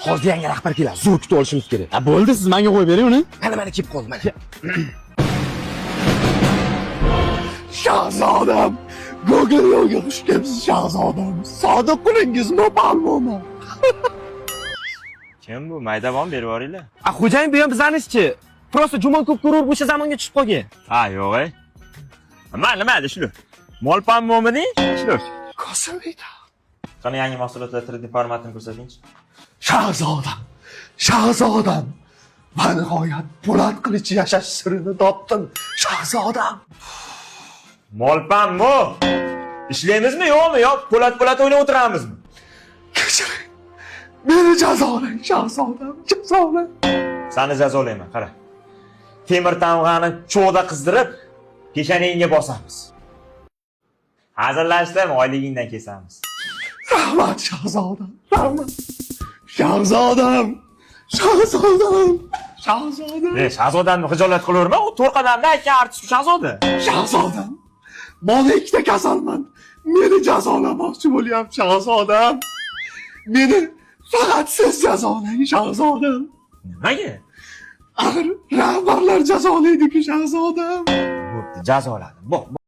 Hozir yangi rahbar keladi. Zo'r kutib olishimiz kerak. Ha, bo'ldi, siz menga qo'yib bering uni. Mana, mana kelib qoldi, mana. Shahzodam, Google yo'lga xush kelibsiz, shahzodam. Sodiq qulingiz Mopalmoman. Kim bu? Maydabon berib yuboringlar. A, xo'jayin, bu ham bizani ishchi. Просто jumon ko'p ko'rib, o'sha zamonga tushib qolgan. Ha, yo'q ey. Mayli, mayli, shular. Molpanmomiding? Shular. Kosimida. Qani, yangi mahsulotlar 3D formatini ko'rsatingchi. Shahzodam, shahzodam. Va nihoyat po'lat qilichi yashash sirini topdim, shahzodam. Molpanmo! Ishlaymizmi, yo'qmi? Yo po'lat po'lat o'ynab o'tiramizmi? Kechiring. Meni jazolang, shahzodam, jazolang. Sani jazolayman, qara. Temir tamg'ani cho'g'da qizdirib, peshonangga bosamiz. Hazillashdim, oyligingdan kesamiz. Rahmat, shahzodam, rahmat. Shahzodam, shahzodam, shahzodam. E, shahzodamni xijolat qilaverma, u to'rt qadamda aytgan artist shahzoda. Shahzodam, mana ikkita kasalman. Meni jazolamoqchi bo'lyapti, shahzodam. Meni faqat siz jazolang, shahzodam. Nimaga? Axir rahbarlar jazolaydi-ku, shahzodam. Bo'pti, jazoladim. Bo'p.